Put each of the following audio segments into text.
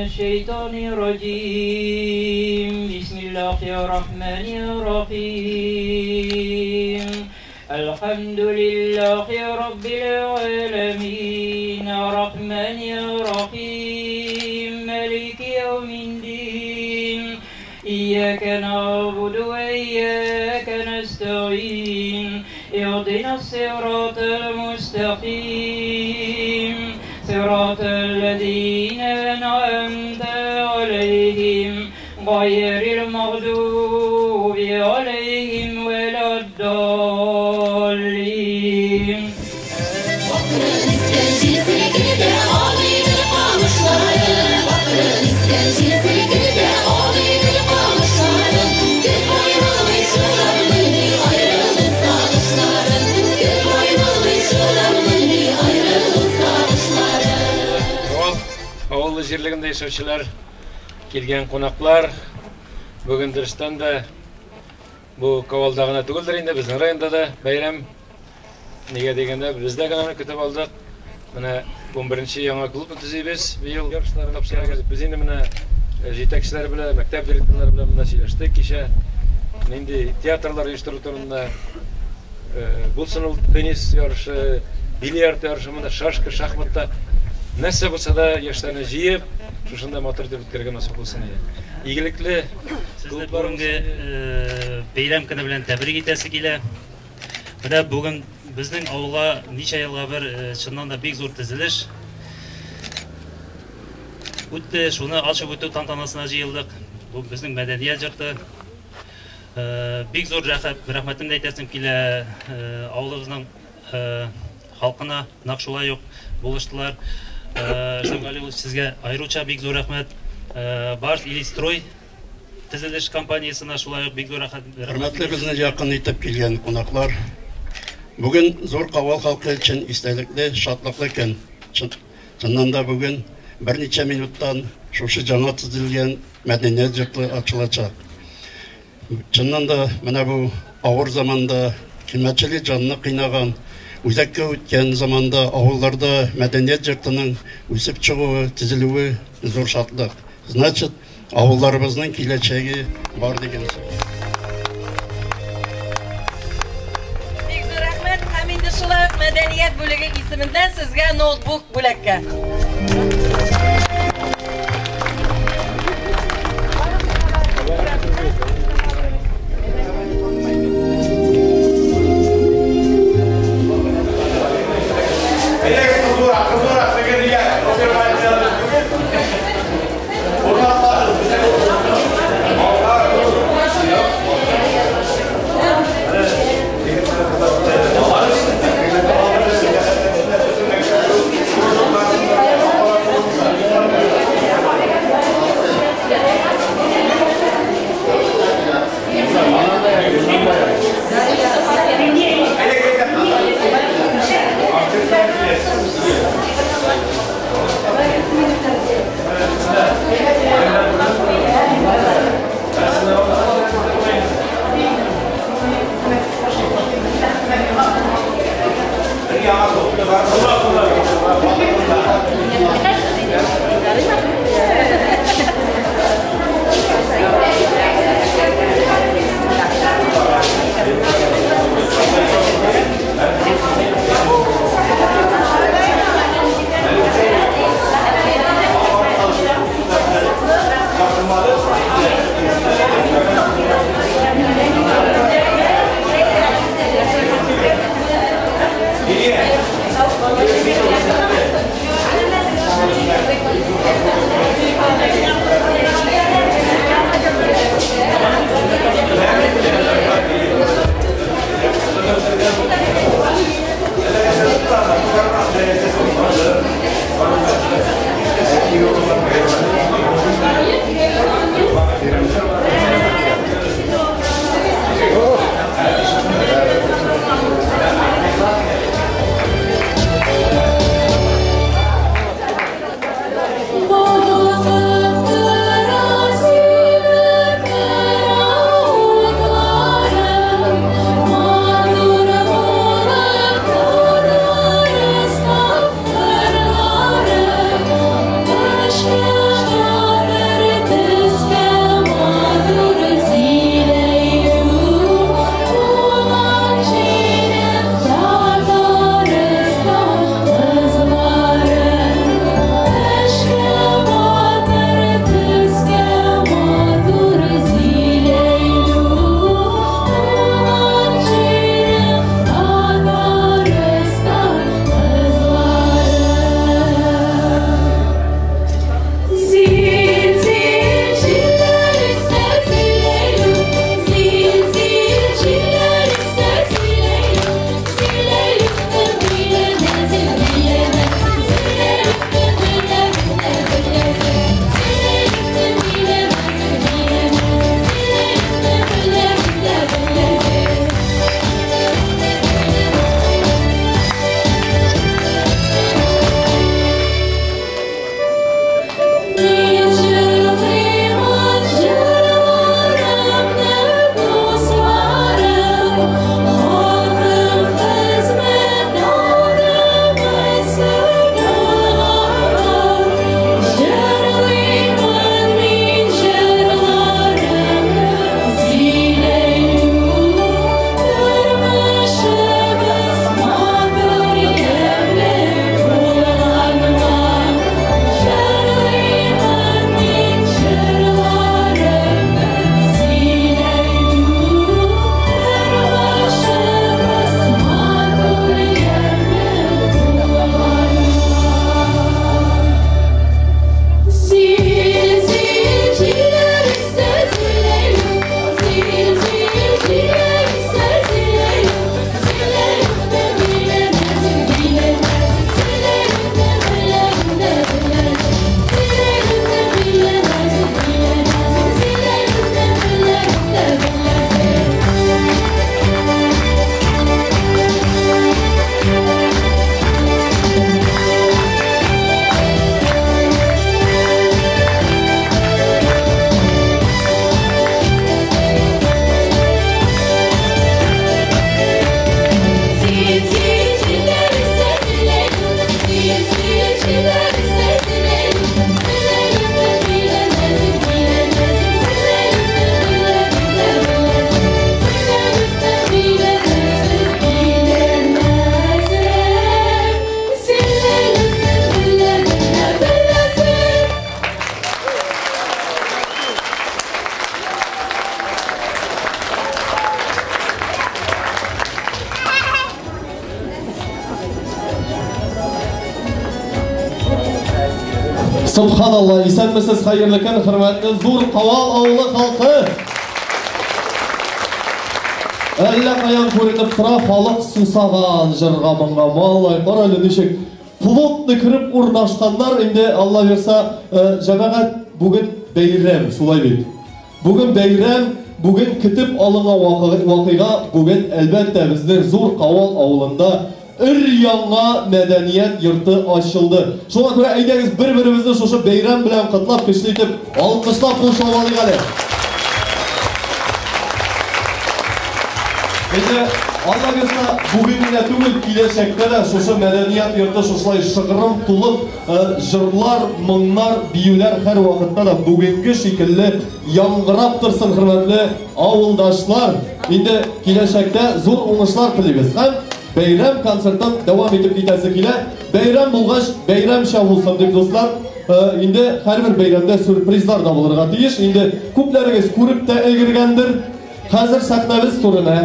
الشيطان الرجيم. بسم الله الرحمن الرحيم. الحمد لله رب العالمين الرحمن الرحيم مالك يوم الدين إياك نعبد وإياك نستعين اهدنا الصراط المستقيم صراط الذين أنعمت عليهم غير المغضوب عليهم ولا الضالين. Авыл җирлегендә яшәүчеләр, килгән кунаклар, бүген дөрестән дә бу Кавалда гына түгелдер инде, безнең районда да бәйрәм. Нигә дигәндә, без дә генә көтеп алдык. Менә 11нче яңа клубны төзибез. Быел ярышларга тапшырырга. Без инде менә җитәкчеләр белән, мәктәп директорлары белән менә сөйләштек кичә. Нинди театрлар оештыру турында, булсын ул теннис ярышы, бильярд ярышы, монда шашка, шахматта нәрсә булса да яшьләрне җыеп, шушында матур итеп үткәрергә насыйп булсын иде. Игелекле сезне бүгенге бәйрәм көне белән тәбрик итәсе килә. Менә бүген безнең авылга ничә елга бер чыннан да бик зур төзелеш үтте. Шуны ачып үтү тантанасына җыелдык. Бу безнең мәдәният йорты. Бик зур рәхмәтемне әйтәсем килә авылыбызның халкына, нәкъ шулай ук булыштылар. Рөстәм Галиуллович, сезгә аеруча бик зур рәхмәт. Барс Илистрой төзелеш компаниясенә шулай ук бик зур рәхмәт. Хөрмәтле безне якын итеп килгән кунаклар, бүген зур Кавал халкы өчен истәлекле, шатлыклы көн. Чыннан да бүген берничә минуттан шушы яңа төзелгән мәдәният йорты ачылачак. Чыннан да менә бу авыр заманда, кыйммәтчелек җанны кыйнаган, үзәккә үткән заманда авылларда мәдәният йортының үсеп чыгуы, төзелүе зур шатлык. Значит, авылларыбызның киләчәге бар дигән сүз. Бик зур рәхмәт. Һәм инде шулай ук мәдәният бүлеге исеменнән сезгә ноутбук бүләккә. Субханалла, исәнмесез, хәерле көн, хөрмәтле Зур Кавал авылы халкы. Әллә каян күренеп тора, халык сусаган җырга моңга. Малай, кара әле ничек плотно кереп урнашканнар. Инде Алла бирса, җәмәгать, бүген бәйрәм, шулай бит. Бүген бәйрәм, бүген көтеп алынган вакыйга, бүген әлбәттә безнең Зур Кавал авылында өр-яңа мәдәният йорты ачылды. Шуңа күрә әйдәгез бер-беребезне шушы бәйрәм белән котлап, көчле итеп алкышлап кул чабып алыйк әле. Инде Алла бирса, бүген генә түгел, киләчәктә дә шушы мәдәният йорты шушылай шыгрым тулып, җырлар, моңнар, биюләр һәр вакытта да бүгенге шикелле яңгырап торсын, хөрмәтле авылдашлар. Инде киләчәктә зур уңышлар телибез. Һәм бәйрәм концертын дәвам итеп китәсе килә. Бәйрәм булгач, бәйрәмчә булсын дип, дуслар. Инде һәрбер бәйрәмдә сюрпризлар да булырга тиеш. Инде күпләрегез күреп тә өлгергәндер. Хәзер сәхнәбез түренә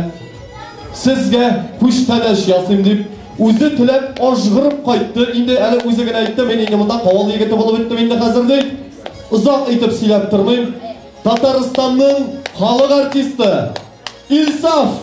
сезгә күчтәнәч ясыйм дип, үзе теләп ажгырып кайтты. Инде әле үзе генә әйтте, мин инде монда Кавал егете булып үттем инде хәзер ди. Озак итеп сөйләп тормыйм. Татарстанның халык артисты Илсаф.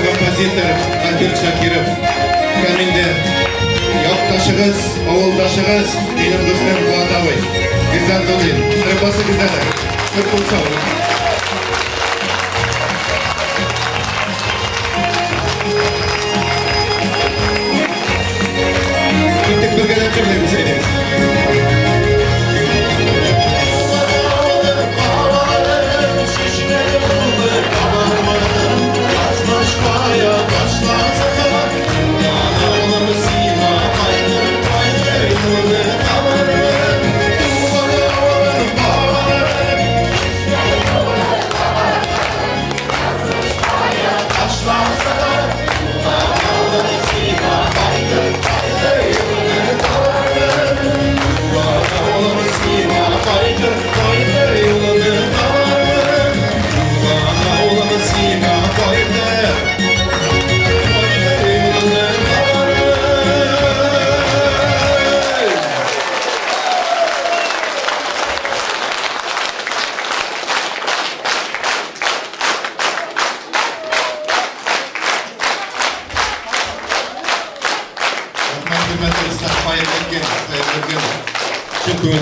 Композитор Альберт Шакиров һәм инде якташыгыз, авылдашыгыз, минем дустым Фуат абый Гыйззәтуллин. Рыбасы Гыйззәт. Бер кул чабыгыз.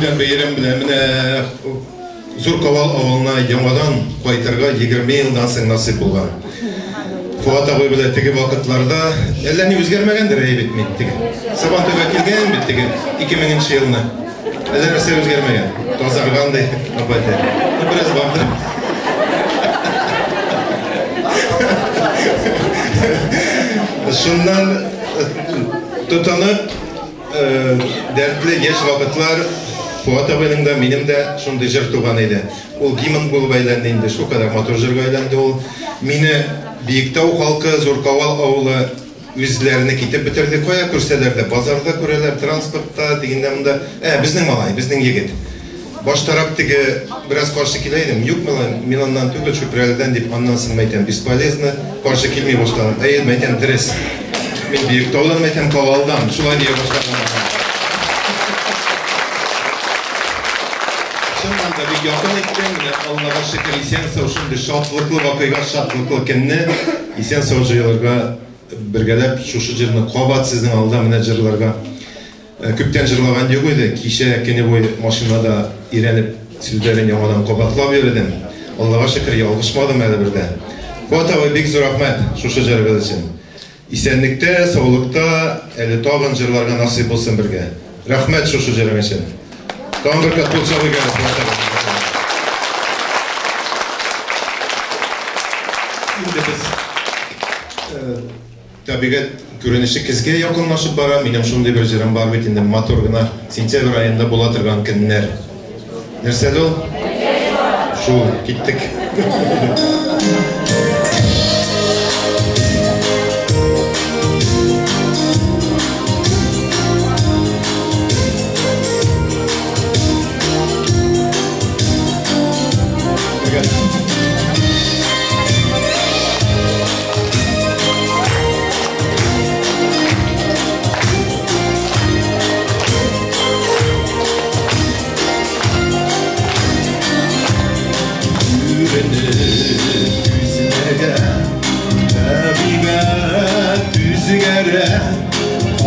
Тәүдән бәйрәм белән менә Зур Кавал авылына яңадан кайтырга 20 елдан соң насыйп булган. Фуат абый белән теге вакытларда әллә ни үзгәрмәгәндер әй бит мин теге. Сабантуйга килгән бит теге 2000 елны. Әллә нәрсә үзгәрмәгән. Тазарган ди апа әйтә. Ну, бераз бардыр. Шуннан тотынып дәртле яшь вакытлар Фуат абыйның да, минем дә шундый җыр туган иде. Ул гимн булып әйләнде инде, шулкадәр матур җырга әйләнде ул. Мине Биектау халкы, Зур Кавал авылы үзләренә китеп бетерде. Кая күрсәләр дә, базарда күрәләр, транспортта, дигәндә монда. Безнең малай, безнең егет. Баштарак теге бераз каршы килә идем. Юк, малай, мин аннан түгел, Чүпрәледән дип, аннан соң әйтәм, бесполезно, каршы килми башладым. Әйе, әйтәм, дөрес. Мин Биектаудан әйтәм, Кавалдан, шулай дия башладым. Чыннан да бик якын иттем. Менә Аллага шөкер, исән-сау шундый шатлыклы вакыйга, шатлыклы көнне исән-сау җыелырга бергәләп шушы җырны кабат сезнең алда менә җырларга. Күптән җырлаган юк иде. Кичә көне буе машинада өйрәнеп сүзләрен яңадан кабатлап йөрдем. Аллага шөкер, ялгышмадым әле бердә. Фуат абый, бик зур рәхмәт шушы җырыгыз өчен. Исәнлектә, саулыкта әле тагын җырларга насыйп булсын бергә. Рәхмәт шушы җырың өчен. Тагын бер кат кул чабыйк әле Фуат абый. Инде без табигать күренеше көзгә якынлашып бара. Минем шундый бер җырым бар бит инде, матур гына сентябрь аенда була торган көннәр. Нәрсә ул? Шул, киттек.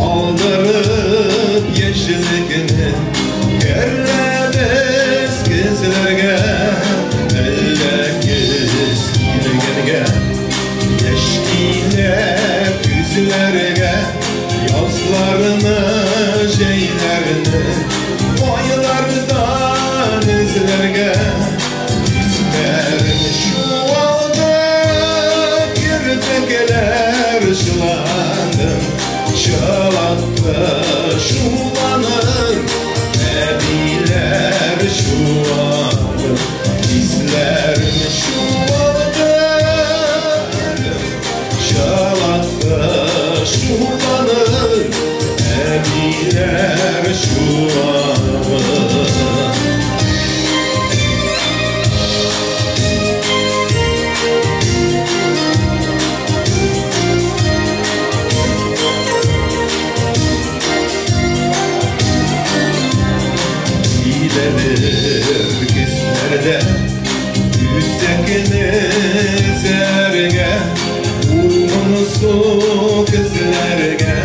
Aldırıp yeşillikini keremiz kızlarga, elle kız kilgenge, yeşkile küzlerge, yazlarını, şeylerini, boylardan izlerge, izlerin şu aldı, kirtekeler şılandım. Çalattı şulanın, nebiler şuanı, izlerin şuanı. Çalattı şulanın, nebiler şuanı. Kızlarda yüzsekini zerge, umunu kızlarga,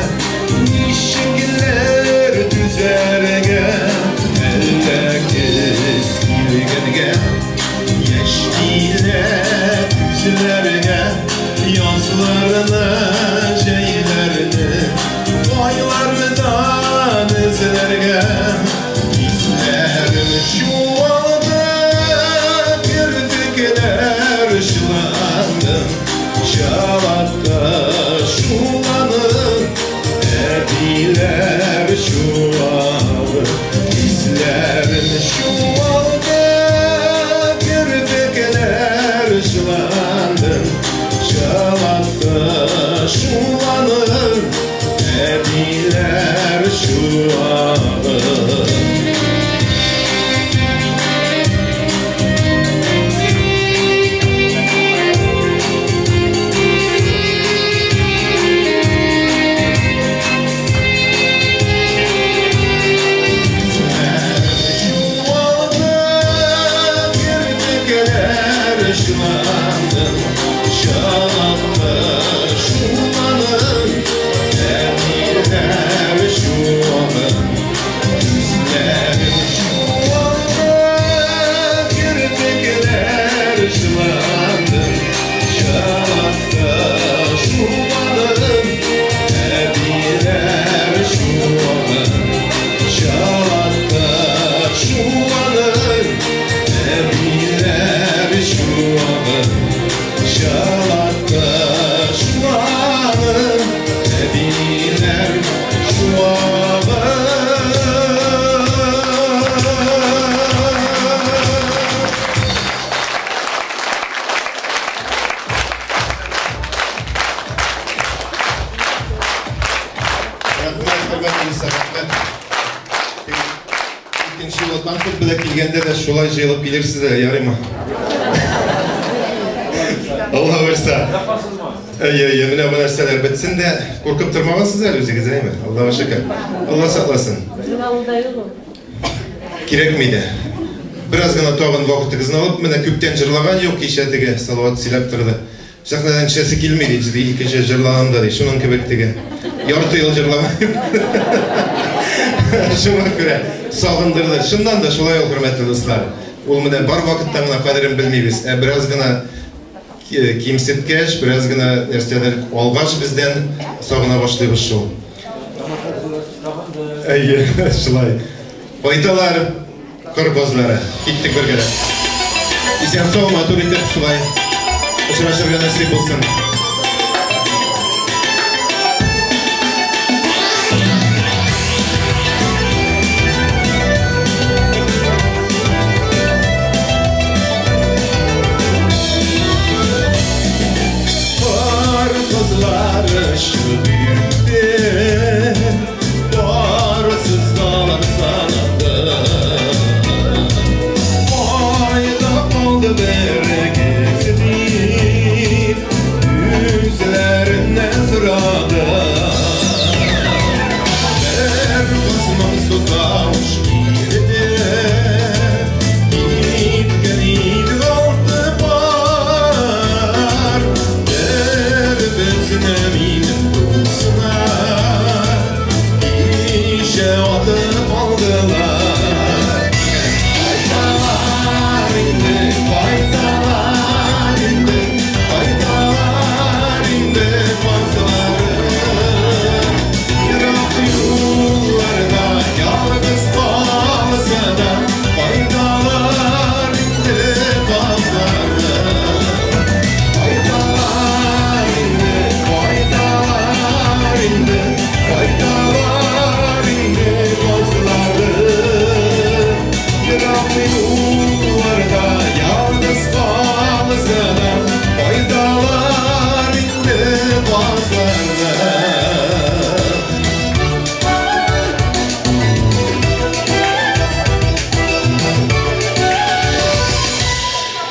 nişikler düzerge, elle kız kilgenge, yeşkile küzlerge, yazlarını, şeylerini, boylardan izlerge. Şu aldı, kirpikler şılandım, çalatta şulanın, ebiler şuanı, izlerin şu aldı, kirpikler şılandım, çalatta şulanın, ebiler şuanı. Şulanın, Чуагы, чылатты шуланы, әбиләр чуагы. Рәхмәт, хөрмәтле дуслар, рәхмәт. Икенче юлы концерт белән килгәндә дә шулай җыелып килерсез әле, ярыймы? Алла боерса. Әйе, әйе, менә бу нәрсәләр бетсен дә, куркып тормагансыз әле үзегез, әйеме? Аллага шөкер. Алла сакласын. Кирәкми дә. Бераз гына тагын вакытыгызны алып, менә күптән җырлаган юк, кичә теге Салават сөйләп торды. Сәхнәдән төшәсе килми ди, ди, икенче җырлаган да ди, шуның кебек теге. Ярты ел җырлаган юк. Шуңа күрә сагындырды. Чыннан да шулай ул, хөрмәтле дуслар. Ул менә бар вакытта гына кадерен белмибез, ә бераз гына кимсеткәч, бераз гына нәрсәләр алгач бездән сагына башлыйбыз шул. Әйе, шулай. Кайталар кыр базлары. Киттек бергәләп. Исән сау, матур итеп шулай очрашырга насыйп булсын. Кар кызлары чыгып барсызлар санады. Кайда калды бер дип, үзләреннән сорады. Бер кыз моңсу тавыш бирде, киткән иде алты пар. Бер безне минем дусына кичә атып алдылар. Кайталар инде, кайталар инде, кайталар инде базлары. Ерак юлларда ялгыз калса да, кайталар инде базлары. Кайталар инде, кайталар инде, кайталар инде базлары. Ерак юлларда ялгыз калса да, кайталар инде базлары.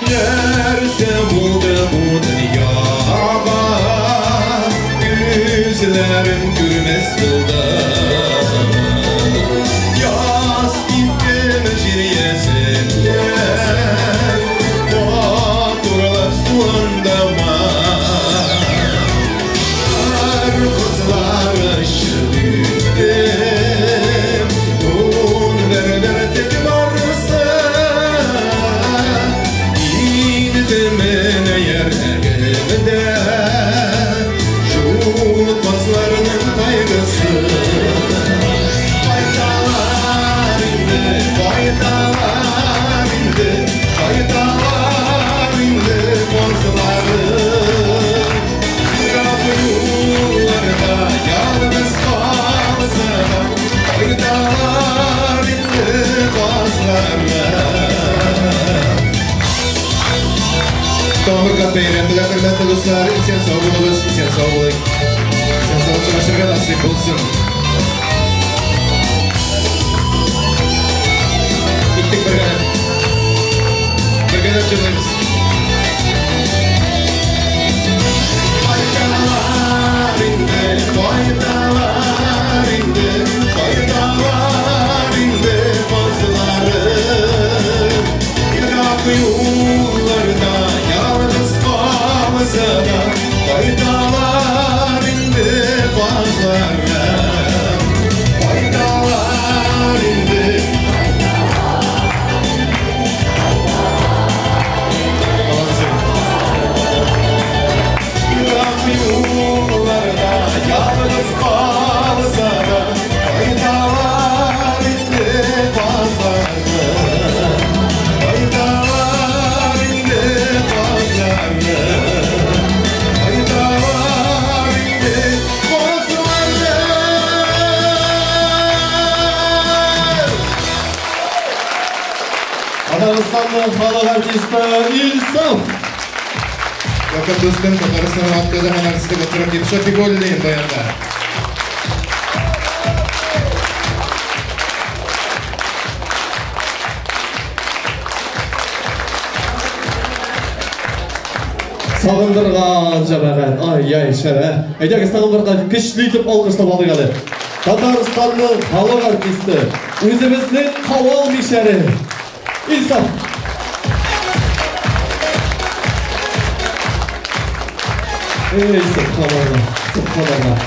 Нәрсә булды бу дөньяга, күзләрем күрмәс булды. Яз киттеме җир йөзендә, матурлык суындамы? Кар кызлары чыгып, 11 бөртек барысы. Инде менә йөрәгемдә шул кызларның кайгысы. Кайталар инде, кайталар инде, кайталар инде кызлары. Ерак юлларда ялгыз калса да, кайталар инде кызлары. Тагын бер кат бәйрәм белән, хөрмәтле дуслар, исән сау булыгыз, исән сау булыйк. Исән сау очрашырга насыйп булсын. Киттек бергәләп. Бергәләп җырлыйбыз. Кайталар инде, кайталар инде, кайталар инде кызлары. Ерак юлларда ялгыз калса да, кайталар инде кызлары. Кайталар инде. Молодцы. Ерак юлларда ялгыз калса да, кайталар инде кызлары. Кайталар инде Татарстанның халык артисты Илсаф. Якын дустым, Татарстанның атказанган артисты Габдрахим Шафигуллин баянда. Сагындырган җәмәгать. Ай-яй, шәбә. Әйдәгез тагын бер кат көчле итеп алкышлап алыйк әле. Татарстанның халык артисты, үзебезнең Кавал мишәре Илсаф. Эй, субханалла, субханалла.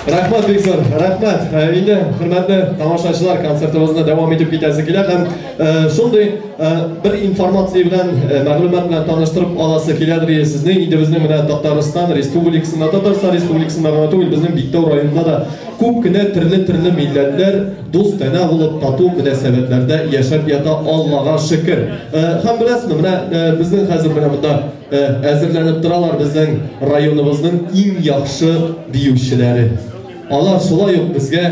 Рәхмәт, бик зур, рәхмәт. Инде, хөрмәтле тамашачылар, концертыбызны дәвам итеп китәсе килә һәм шундый бер информация белән, мәгълүмат белән таныштырып аласы киләдер сезне. Инде безнең менә Татарстан Республикасында, Татарстан Республикасында гына түгел, безнең Биктау районында да күп кенә төрле-төрле милләтләр дустанә булып тату мөнәсәбәтләрдә яшәп ята, Аллага шөкер. Һәм беләсезме, менә безнең хәзер менә монда әзерләнеп торалар безнең районыбызның иң яхшы биючеләре. Алар шулай ук безгә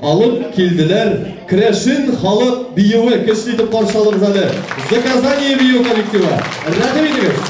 алып килделәр керәшен халык биюе. Көчле итеп каршы алыгыз әле. Заказание бию коллективы. Рәхим итегез.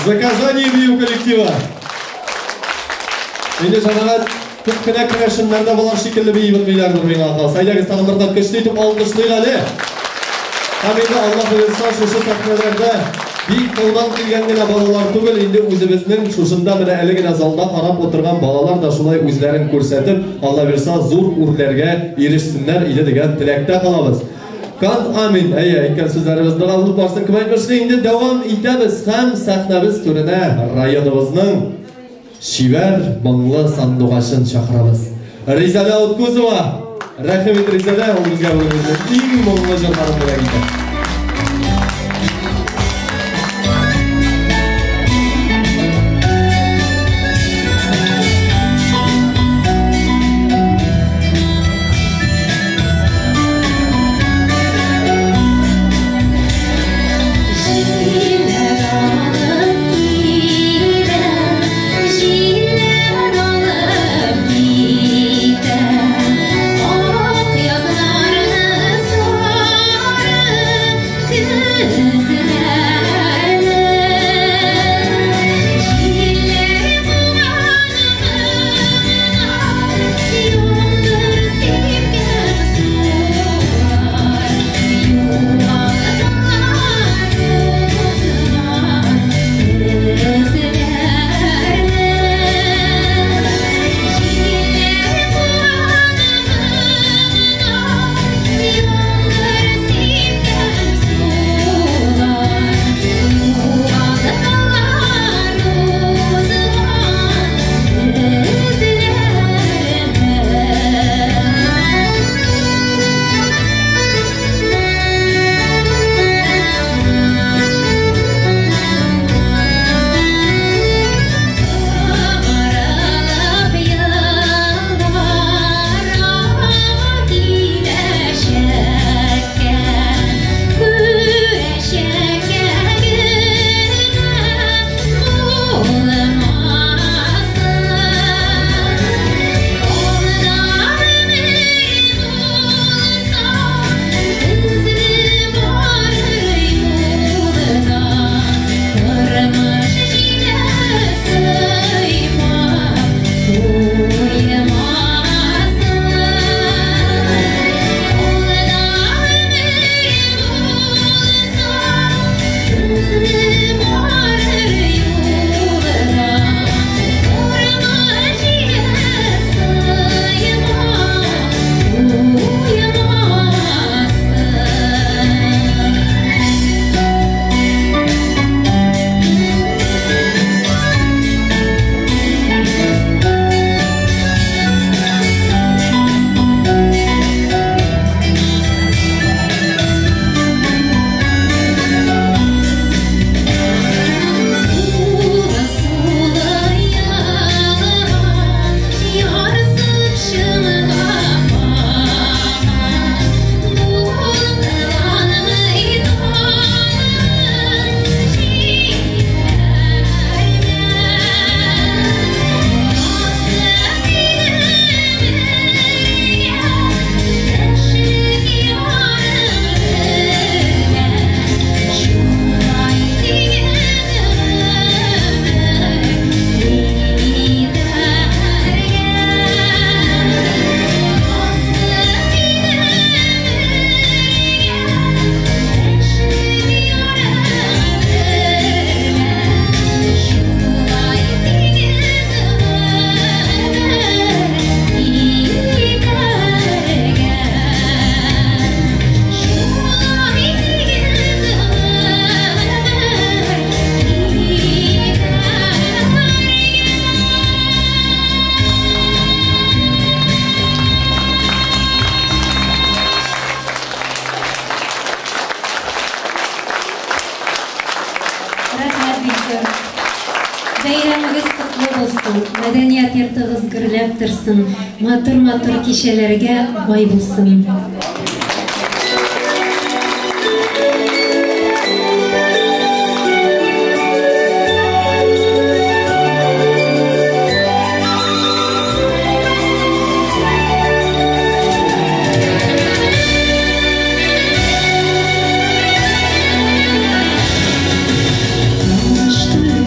Заказание бию коллективы. Инде җәмәгать күп кенә керәшеннәрдә болар шикелле бии белмиләрдер миңа калса. Әйдәгез тагын бер тапкыр көчле итеп алкышлыйк әле. Һәм инде Аллаһ боерса шушы сәхнәләрдә бик таудан килгән генә балалар түгел, инде үзебезнең шушында менә әле генә залда карап утырган балалар да шулай үзләрен күрсәтеп, Алла бирса зур үрләргә ирешсеннәр иде дигән теләктә калабыз. Кан амин. Әйе, әйткән сүзләребез дога булып барсын. Кем әйтмешли, инде дәвам итәбез һәм сәхнәбез түренә районыбызның чибәр моңлы сандугачын чакырабыз. Ризәлә Уткузова. Рәхим ит, Ризәлә, ул безгә бүген үзенең иң моңлы җырларын бүләк итә. Җилләр алып килә, җилләр алып китә, ак язларны сары көзләрне. Җилләр куаныгына яңгыр сипкән сулар, югалткан узган эзләрне. Җилләр куаныгына яңгыр сипкән сулар, югалткан узган эзләрне. Аралап еллар киләчәккә, күрәчәккә генә булмасын. Алда өмер булса, безне барыр юлына, тормыш җиле сыймап куймасын. Алда өмер булса, безне барыр юлына, тормыш җиле сыймап куймасын. Сулы елга ярсып чыңлап ага, дулкынланмый тагын җилләргә. Насыйп бергә, яшьлек ярым бергә, шулай тигез гомер итәргә. Насыйп бергә, яшьлек ярым бергә, шулай тигез гомер итәргә. Шулай тигез гомер итәргә. Рәхмәт бик зур. Бәйрәмегез котлы булсын, мәдәният йортыгыз гөрләп торсын, матур-матур кичәләргә бай булсын. Тыныч түгел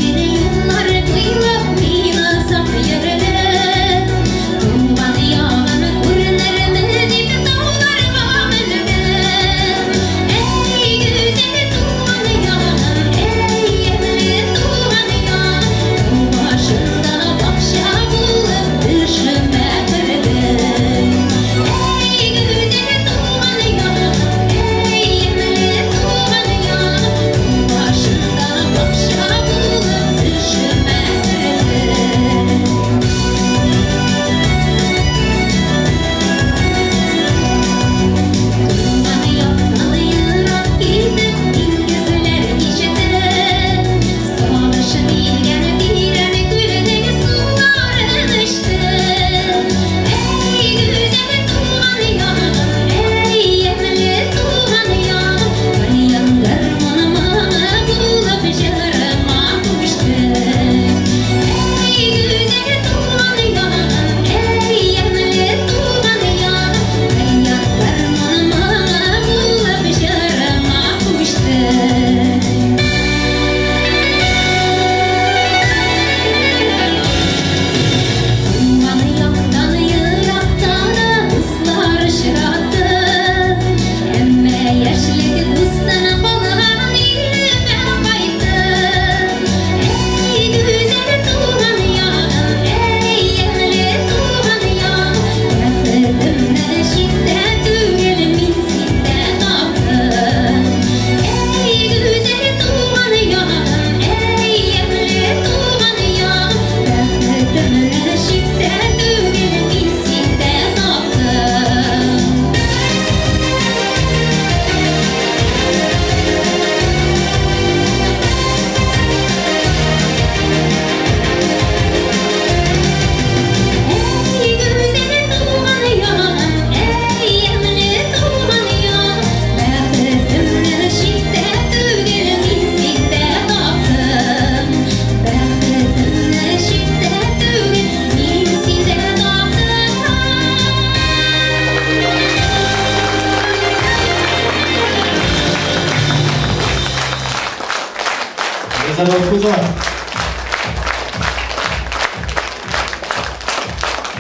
Гүзәл Аккузова.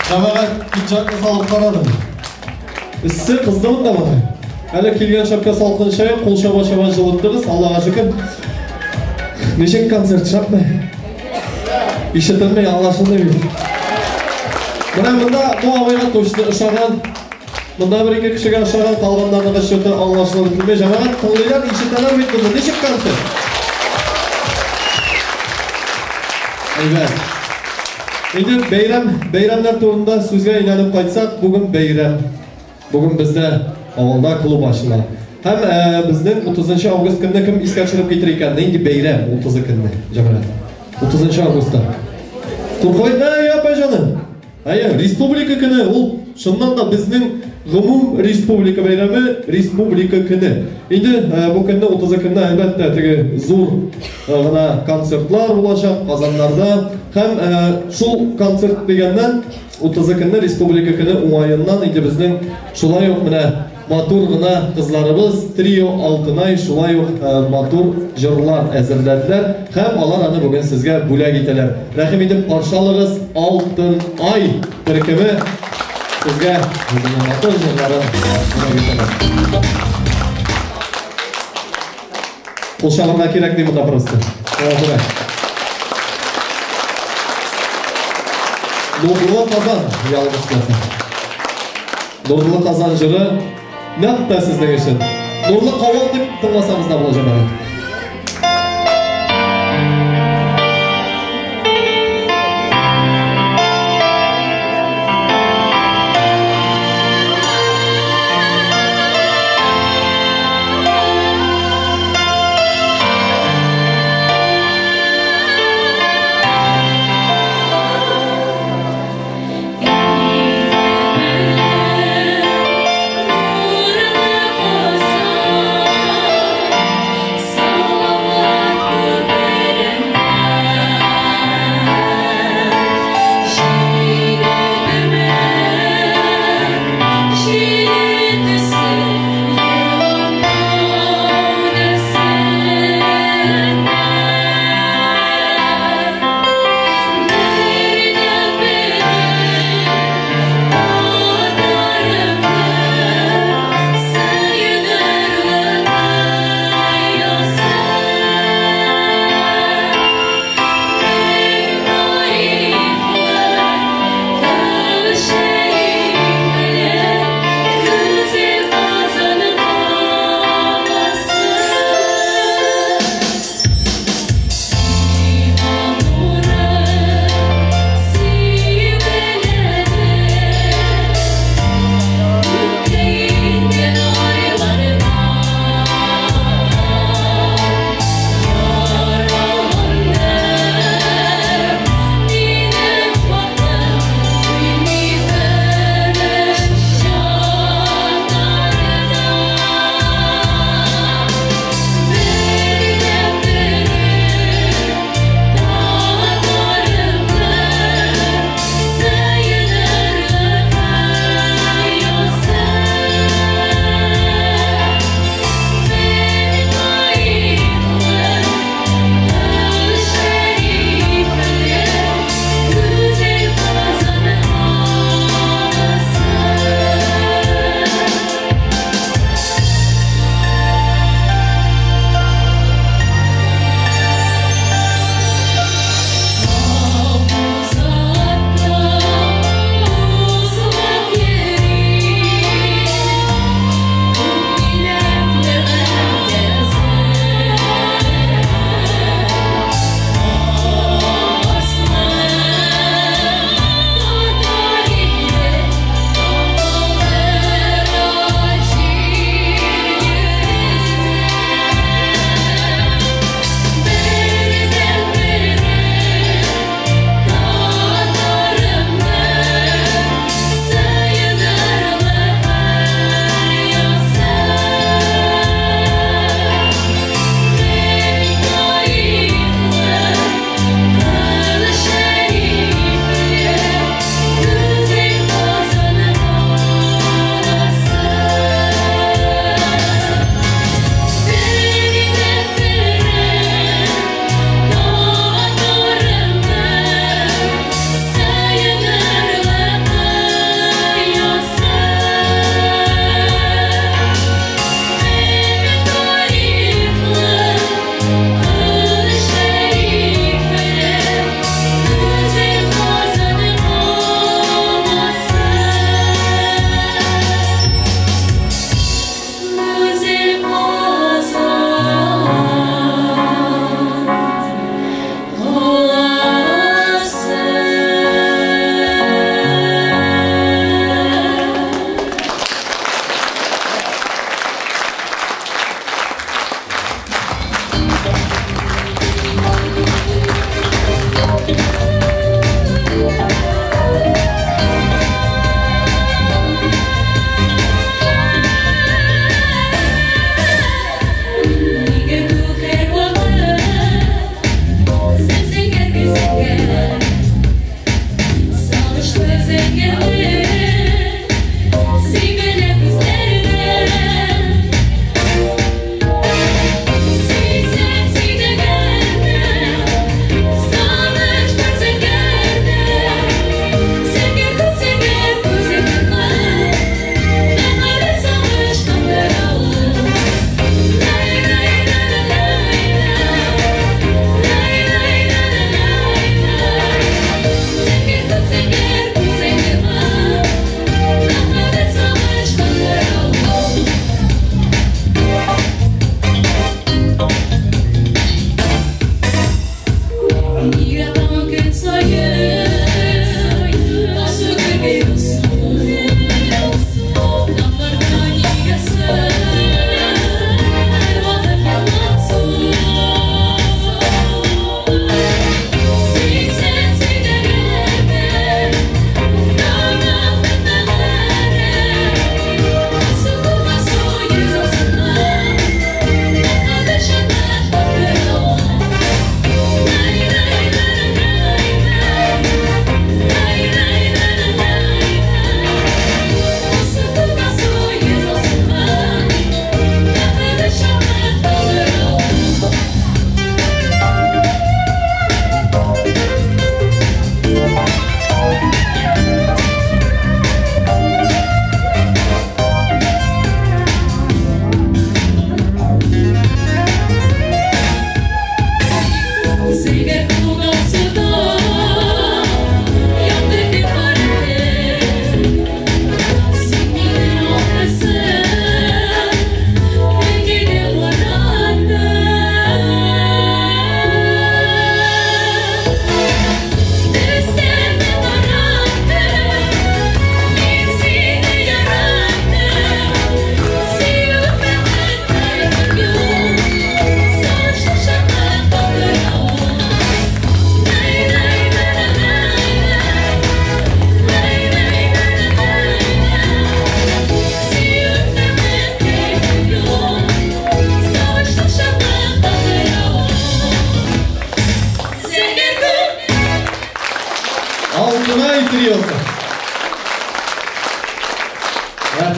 Җәмәгать, пиджакны салып карадым. Эссе кызды монда моны. Әле килгән шәпкә салкын чәй, кул чаба-чаба җылыттыгыз, Аллага шөкер. Ничек концерт, шәпме? Ишетелми, аңлашылмый бит. Менә монда бу абыйга точно ошаган. Монда бер ике кешегә ошаган, калганнарның счеты аңлашылып бетми. Җәмәгать тыңлыйлар, ишетәләр бит монда. Ничек концерт? Әйбәт. Инде бәйрәм, бәйрәмнәр турында сүзгә әйләнеп кайтсак, бүген бәйрәм. Бүген бездә авылда клуб ачыла. Һәм безнең 30 август көнне кем искә төшереп китерер икән? Нинди бәйрәм 30 көнне, җәмәгать? 30 августта. Куркойда, апа җаным. Әйе, республика көне ул чыннан да безнең гомум республика бәйрәме, республика көне. Инде бу көнне 30 көнне әлбәттә теге зур гына концертлар булачак Казаннарда. Һәм шул концерт дигәннән 30 көнне республика көне уңаеннан инде безнең шулай ук менә матур гына кызларыбыз трио Алтынай шулай ук матур җырлар әзерләделәр һәм алар аны бүген сезгә бүләк итәләр. Рәхим итеп каршы алыгыз Алтынай төркеме сезгә үзенең матур җырларын бүләк итәләр. Кул чабырга кирәк ди монда просто. Шуңа. Нурлы Казан ялгышмасам. Нурлы Казан җыры нәкъ тә сезнең өчен. Нурлы Кавал дип тыңласагыз да була, җәмәгать. Nurlu Kazan.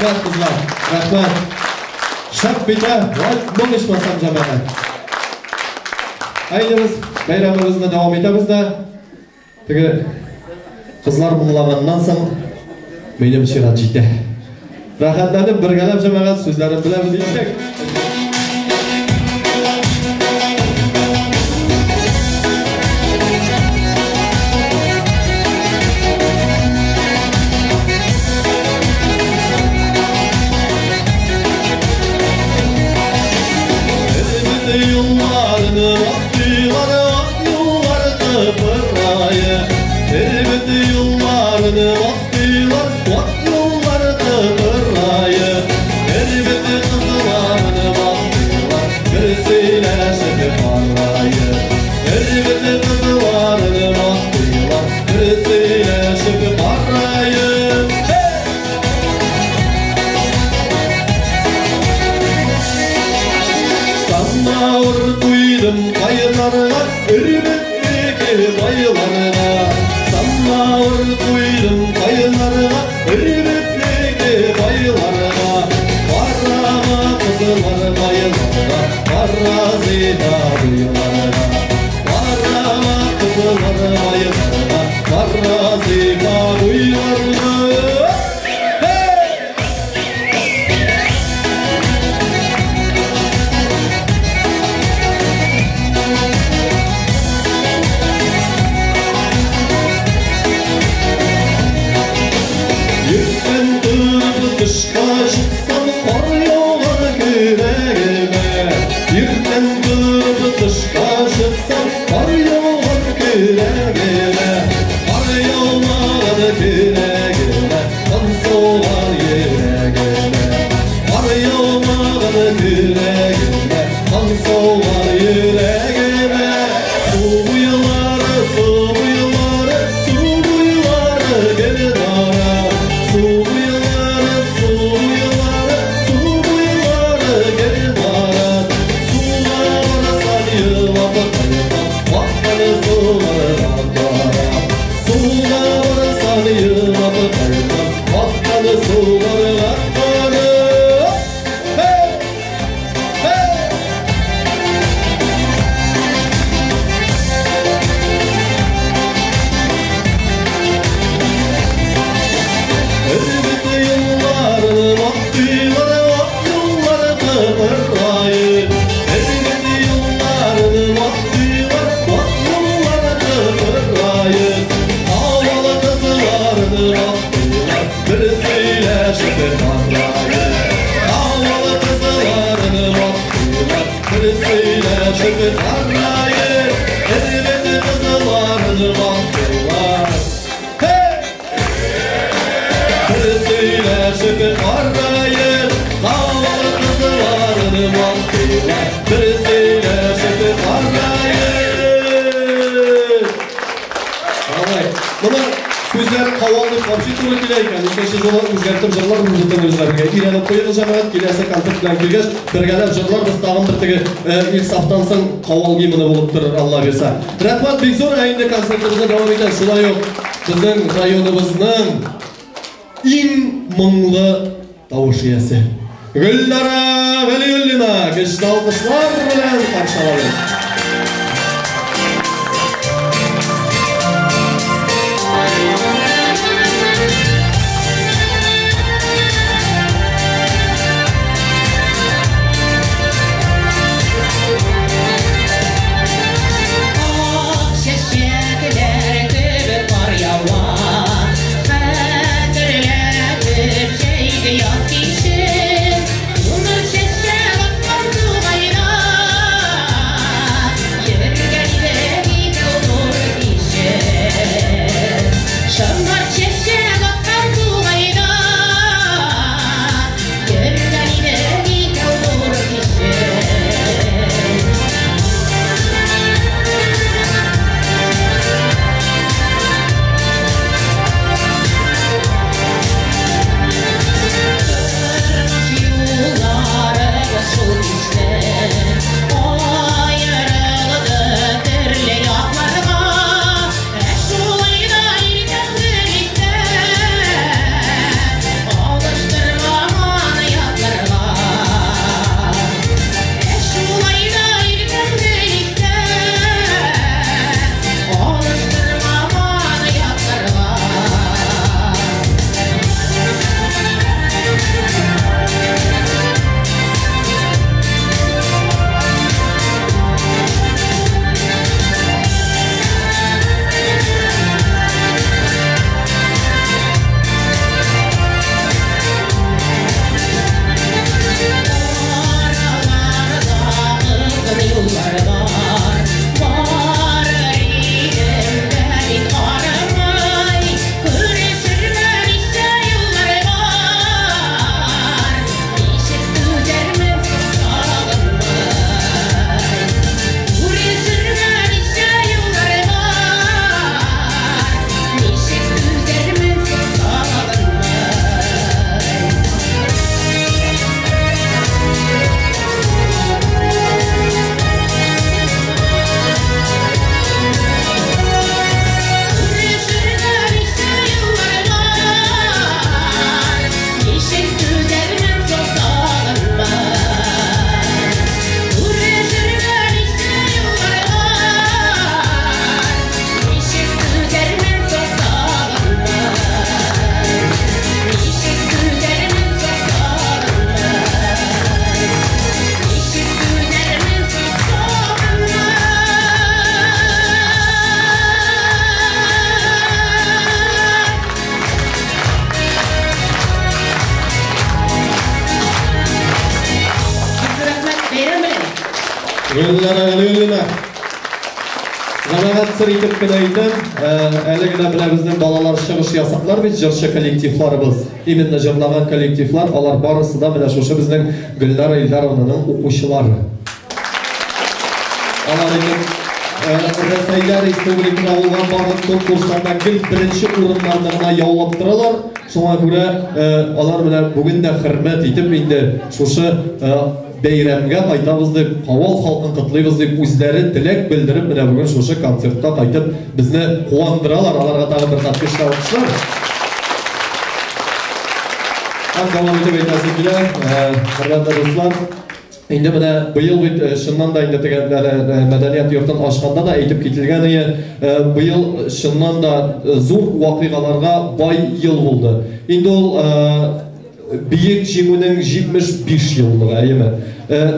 Рәхмәт, кызлар, рәхмәт. Шәп бит, ә? Вай, моң ичмасам, җәмәгать. Әйдәгез, бәйрәмебезне дәвам итәбез дә. Теге кызлар моңлаганнан соң минем чират җитә. Рәхәтләнеп бергәләп җәмәгать сүзләрен беләбез итек. Yollarını attılar, yollarını pırayı. Elbet yollarını attılar, yollarını pırayı. Elbet kızlarını attılar, bir söyleşip parayı. Elbet kızlarını attılar, bir söyleşip parayı. Samavur koydum kayınlarına, Ürmetteki bayılarına. Samavur koydum kayınlarına, Ürmetteki bayılarına. Parama kızlar bayılarına, para zina buyularına. Parama kızlar bayılarına, para zina buyularına. Тышка чыксам, кар яуган көрәгемә. Иртән торып тышка чыксам, кар яуган көрәгемә. Кар яумаган көрәгемә, кан сауган йөрәгемә. Кар яумаган көрәгемә, кан сауган йөрәгемә. Су буйлары, су буйлары, су буйлары гөлдара. Су буйлары, су буйлары, су буйлары гөлдара. Суга барсан елап кайтам, аккан суларга карап. Суга барсан елап кайтам, аккан суларга карап. Hey! Hey! Elbet yıllarını vaktiler, yıllarını pırayı. Elbet yıllarını vaktiler, yıllarını pırayı. Havalı kızlarını vaktiler, bir söyleşip parayı. Havalı kızlarını vaktiler, bir söyleşip parayı. Elbet kızlarını vaktiler. Hey! Bir söyleşip parayı, havalı kızlarını vaktiler, bir söyleşip parayı. Давай. Моны сүзләр кавал дип вообще туры килә икән. Икенче юлы үзгәртеп җырларбыз бөтен үзләргә. Өйрәнеп куегыз җәмәгать, киләсе концерт белән килгәч, бергәләп җырларбыз тагын бер теге ил сафтан соң кавал гимны булып торыр, Алла бирсә. Рәхмәт бик зур, ә инде концертыбызны дәвам итә. Шулай ук безнең районыбызның иң моңлы тавыш иясе Гөлнара Галиуллина көчле алкышлар белән каршы алабыз. Ак чәчәкләр кебек кар ява, хәтерләтеп җәйге яз кичен, Күңел чәчәк аткан тугайлар. Гөлнара Галиуллина. Җәмәгать, сер итеп кенә әйтәм, әле генә менә безнең балалар чыгыш ясаплар бит, җырчы коллективларыбыз, именно җырлаган коллективлар, алар барысы да менә шушы безнең Гөлнара Илдаровнаның укучылары. Алар инде Рәсәйдә, республикада булган барлык конкурсларда гел беренче урыннарны гына яулап торалар. Шуңа күрә алар менә бүген дә хөрмәт итеп инде шушы бәйрәмгә кайтабыз дип, Кавал халкын котлыйбыз дип үзләре теләк белдереп менә бүген шушы концертка кайтып безне куандыралар. Аларга тагын бер кат көчле алкышлар. Һәм дәвам итеп әйтәсе килә, хөрмәтле дуслар, инде менә быел бит чыннан да инде теге мәдәният йортын ачканда да әйтеп кителгән иде, быел чыннан да зур вакыйгаларга бай ел булды. Инде ул Бөек Җиңүнең 75 еллыгы, әйеме?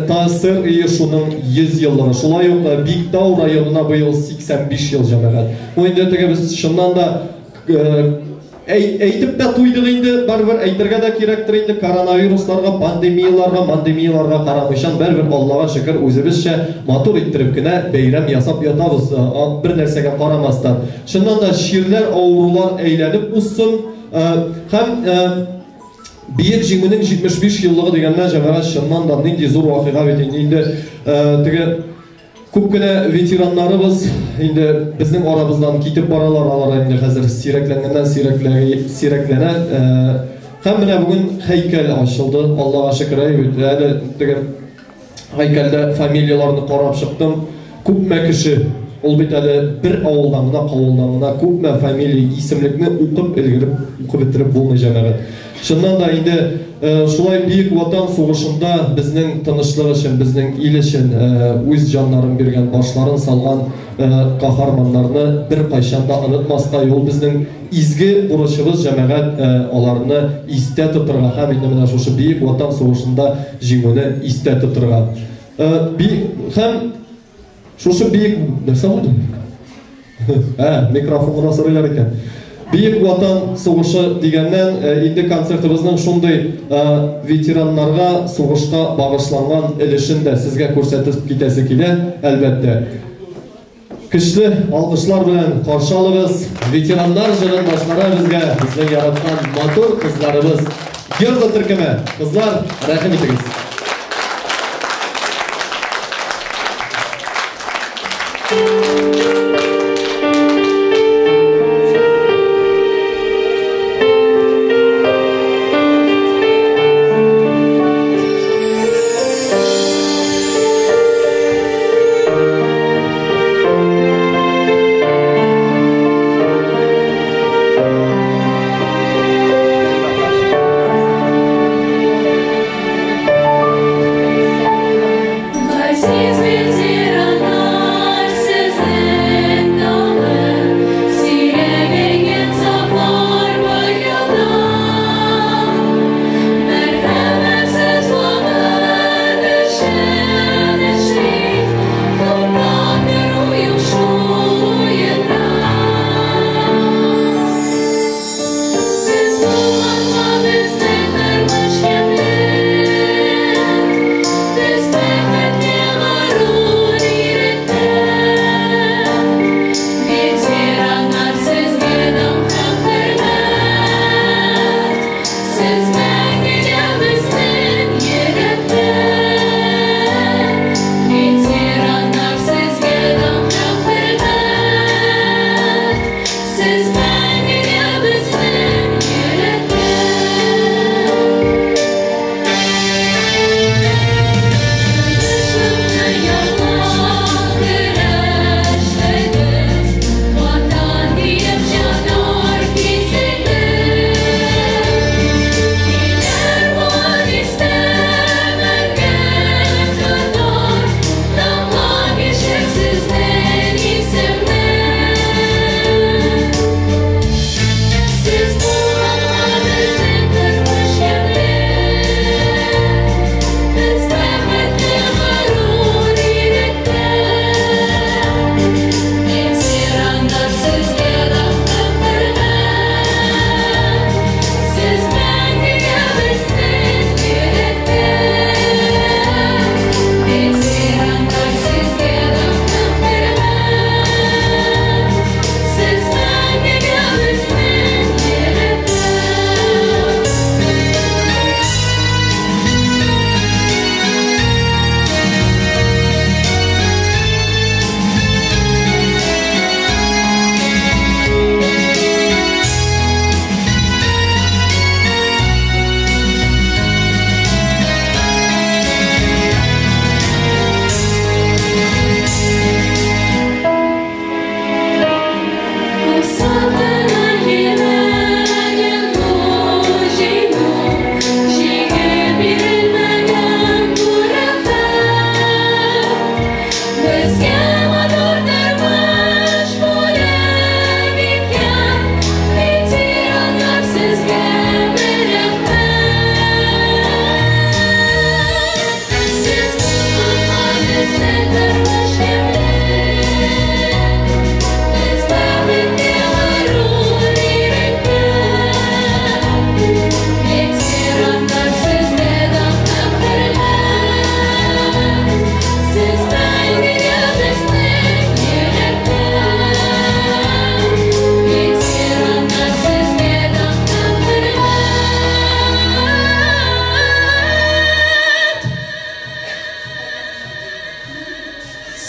ТАССР оешуның 100 еллыгы. Шулай ук Биектау районына быел 85 ел, җәмәгать. Бу инде теге без чыннан да әйтеп тә туйдык инде, барыбер әйтергә дә кирәктер инде, коронавирусларга, пандемияларга, мандемияларга карамыйчан, барыбер Аллага шөкер, үзебезчә матур иттереп кенә бәйрәм ясап ятабыз, бер нәрсәгә карамастан. Чыннан да чирләр, авырулар әйләнеп узсын. Һәм Бөек Җиңүнең 75 еллыгы дигәннән, җәмәгать, чыннан да нинди зур вакыйга бит инде. Инде теге күп кенә ветераннарыбыз инде безнең арабыздан китеп баралар, алар инде хәзер сирәкләнгәннән сирәкләнә. Һәм менә бүген һәйкәл ачылды, Аллага шөкер, бит әле теге һәйкәлдә фамилияләрне карап чыктым. Күпме кеше, ул бит әле бер авылдан гына, кавылдан гына күпме фамилия, исемлекне укып өлгереп, укып бетереп булмый, җәмәгать. Чыннан да инде шулай Бөек Ватан сугышында безнең тынычлык өчен, безнең ил өчен үз җаннарын биргән, башларын салган каһарманнарны беркайчан да онытмаска, ул безнең изге бурычыбыз, җәмәгать, аларны истә тотырга һәм инде менә шушы Бөек Ватан сугышында җиңүне истә тотырга. Һәм шушы бөек нәрсә булды? Ә, микрофон гына сорыйлар икән. Бөек Ватан сугышы дигәннән, инде концертыбызның шундый ветераннарга, сугышка багышланган өлешен дә сезгә күрсәтеп китәсе килә, әлбәттә. Көчле алкышлар белән каршы алыгыз. Ветераннар җырын башкара безгә безнең яраткан матур кызларыбыз. Герда төркеме. Кызлар, рәхим итегез.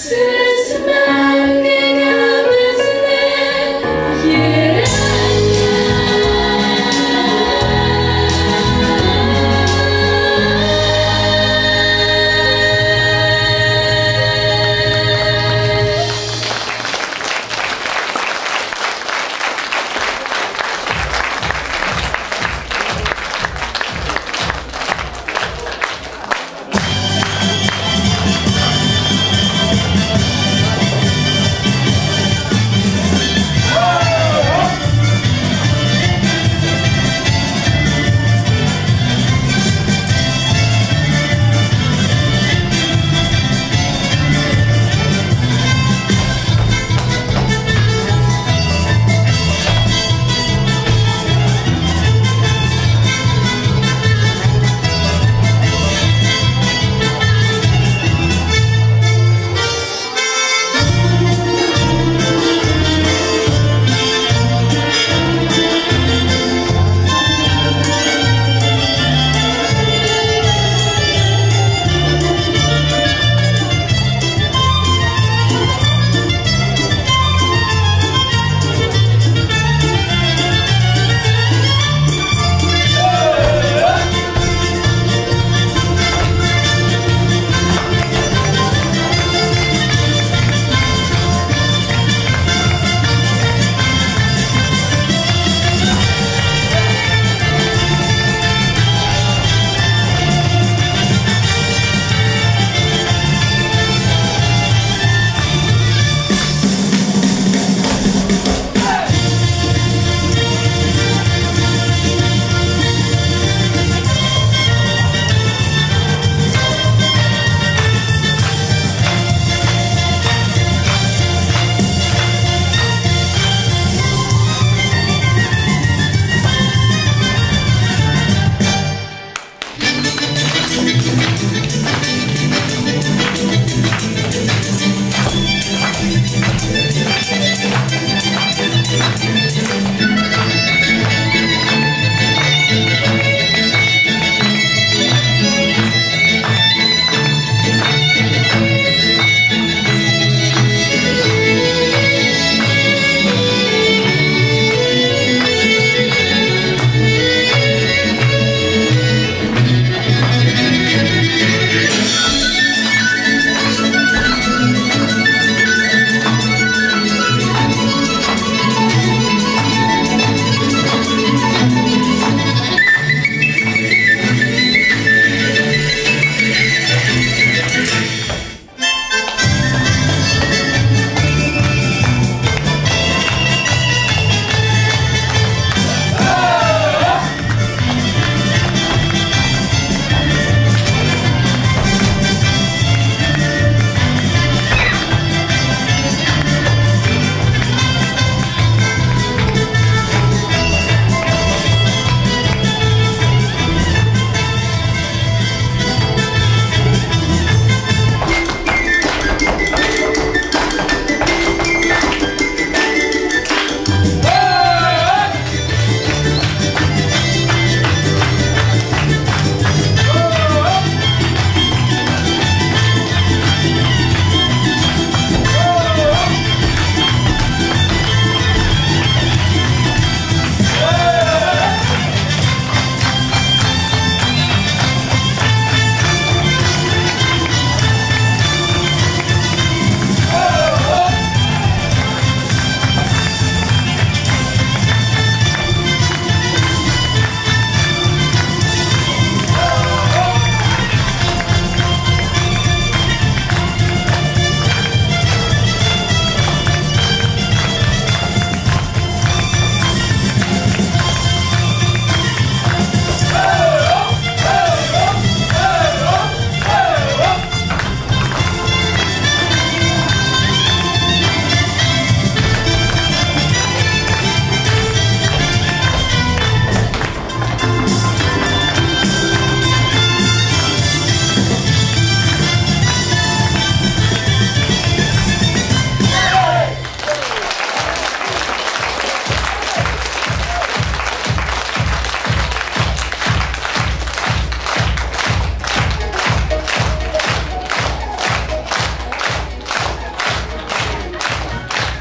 Сез мәңгегә безнең йөрәктә.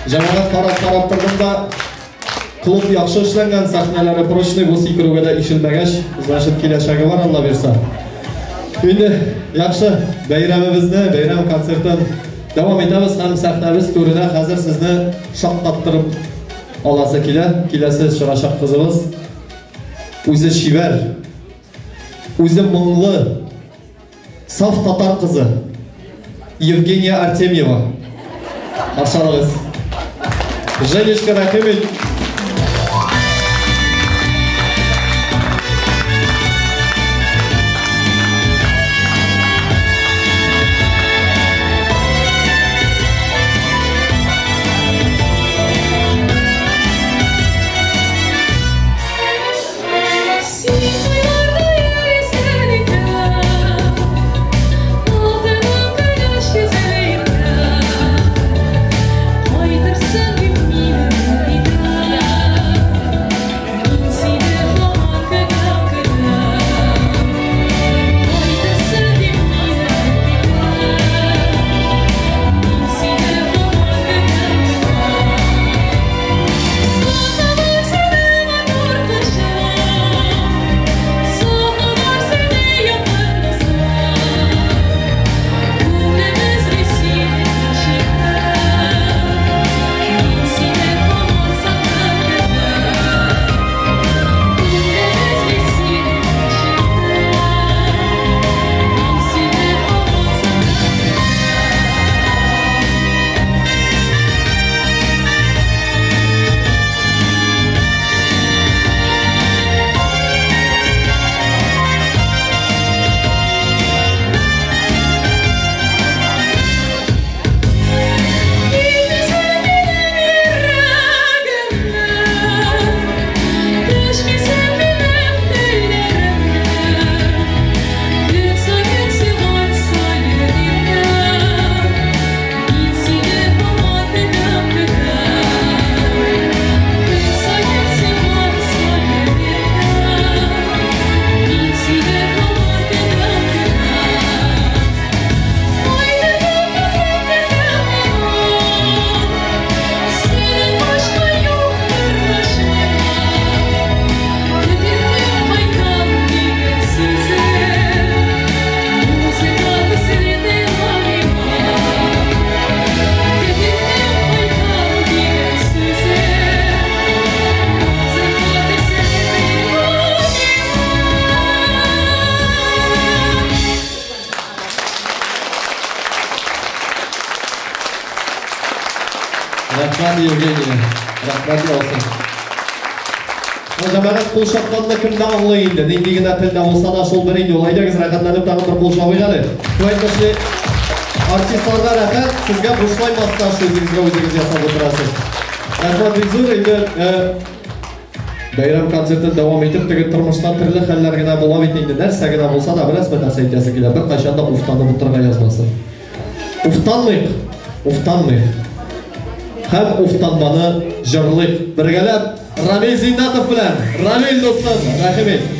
Җәмәгать карап-карап тордым да, клуб яхшы эшләнгән, сәхнәләре прочный, бу сикерүгә дә ишелмәгәч, значит, киләчәге бар, Алла бирса. Инде яхшы бәйрәмебезне, бәйрәм концертын дәвам итәбез һәм сәхнәбез түренә хәзер сезне шаккаттырып аласы килә. Киләсе чыгачак кызыбыз үзе чибәр, үзе моңлы, саф татар кызы Евгения Артемьева. Каршы алыгыз. Женечка, рәхим ит. Рәхмәт, Евгения. Рәхмәт яусын. Җәмәгать, кул чапканны кем дә аңлый инде. Нинди генә телдә булса да шул бер инде ул. Әйдәгез, рәхәтләнеп тагын бер кул чабыйк әле. Шулай артистларга рәхәт, сезгә бушлай массаж үзегезгә үзегез ясап утырасыз. Рәхмәт бик зур. Инде бәйрәм концертын дәвам итеп, теге тормышта төрле хәлләр генә була бит инде. Нәрсә генә булса да, беләсезме, нәрсә әйтәсе килә? Беркайчан да уфтанып утырырга язмасын. Уфтанмыйк, уфтанмыйк. Һәм уфтанманы җырлыйк. Бергәләп Рамил Зиннатов белән. Рамил дустым, рәхим ит.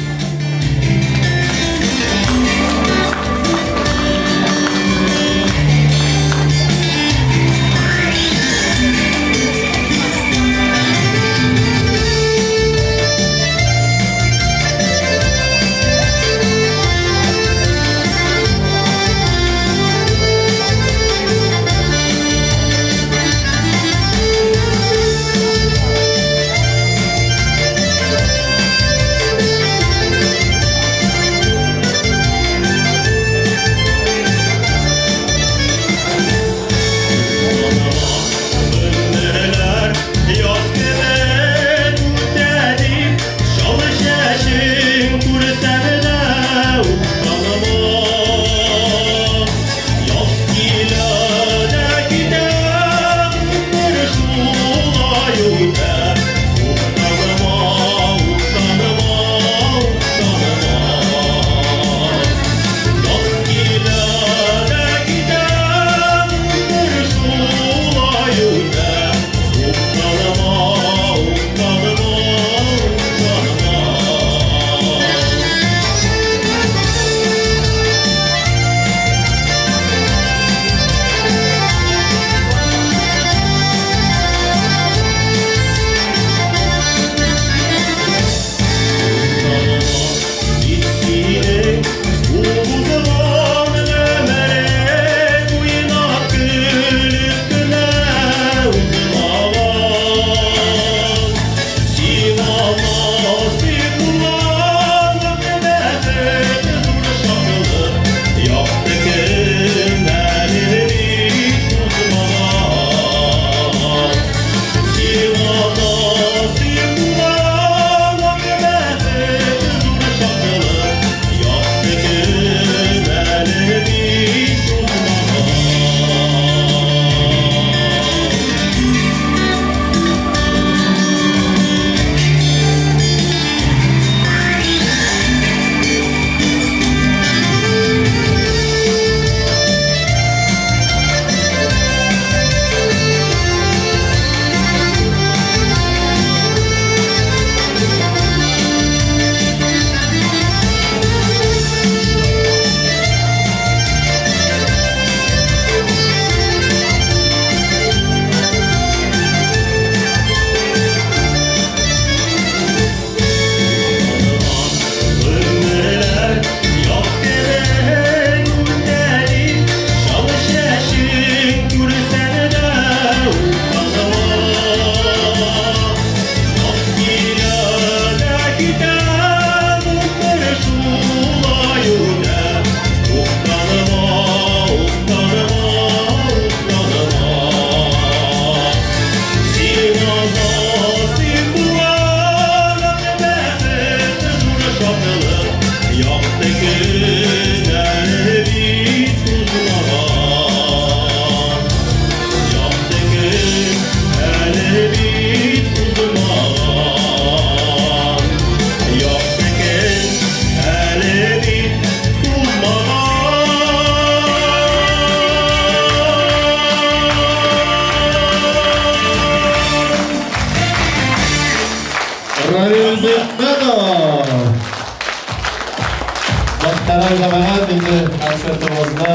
җәмәгать, инде концертыбызны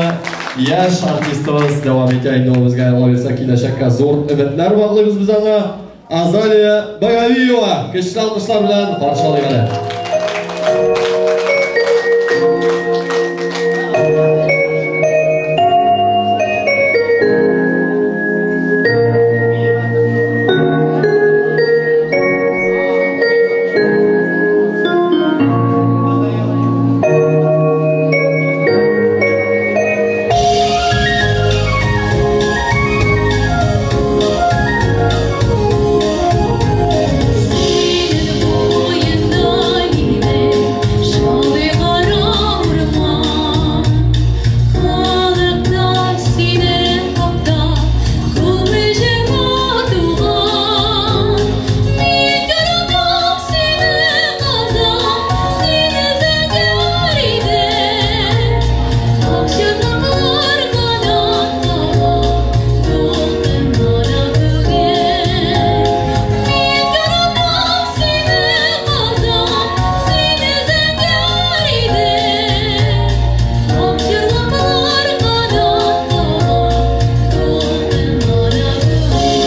яшь артистыбыз дәвам итә. Инде ул безгә Алла бирсә киләчәккә зур өметләр баглыйбыз без аңа. Азалия Багавиева көчле алкышлар белән каршы алыйк әле. Синең буенда иде шундый кара урман. Халыкта синең хакта күпме җырлар туган. Мин яратам сине, Казан, сине зәңгәр идем. Акчарлаклар канат кага, дулкыннар түгел. Мин яратам сине, Казан, сине зәңгәр идем. Акчарлаклар канат кага, дулкыннар түгел.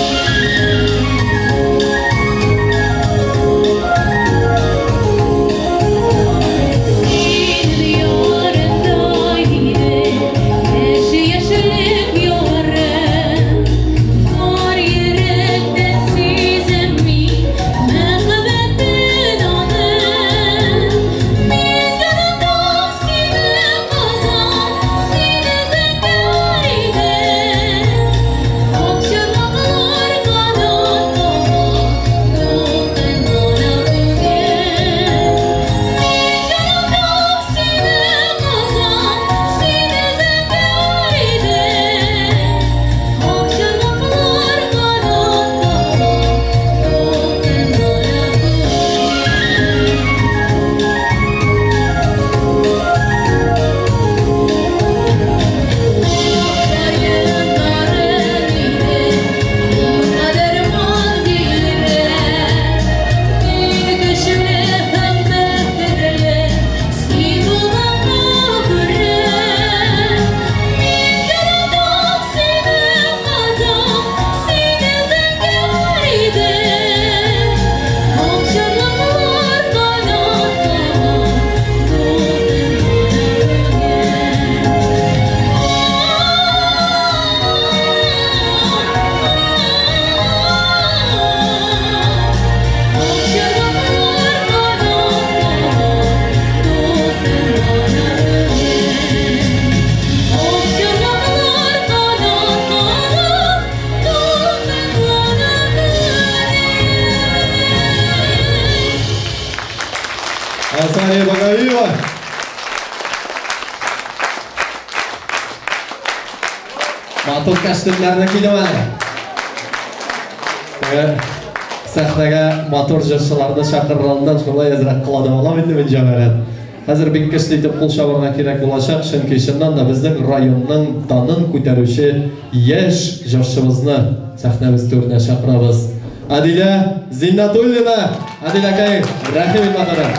Синең ярында иде яшь яшьлек ярым. Бар йөрәктән сизәм мин мәхәббәтен аның. Мин яратам сине, Казан, сине зәңгәр идем. Акчарлаклар канат кага, дулкыннар түгел. Мин яратам сине, Казан, сине зәңгәр идем. Акчарлаклар канат кага, дулкыннар түгел. Каен карын иде, никадәр бирә. Мин көчле һәм бәхетле, син булганга күрә. Мин яратам сине, Казан, сине зәңгәр идем. Акчарлаклар канат кага, дулкыннар түгел. Акчарлаклар канат кага, дулкыннар түгел. Акчарлаклар канат кага, дулкыннар түгел. Азалия Багавиева. Матур костюмнарны кидем әле. Теге сәхнәгә матур җырчыларны чакырганнан шулай әзрәк кыланып алам инде мин, җәмәгать. Хәзер бик көчле итеп кул чабырга кирәк булачак, чөнки чыннан да безнең районның данын күтәрүче яшь җырчыбызны сәхнәбез түренә чакырабыз. Адилә Зиннатуллина. Адилә кай, рәхим ит, матурым.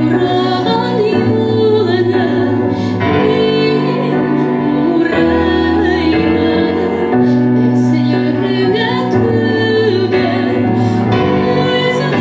Ураган юлны мин ураймын, Эз йөрергә түгел, үзем.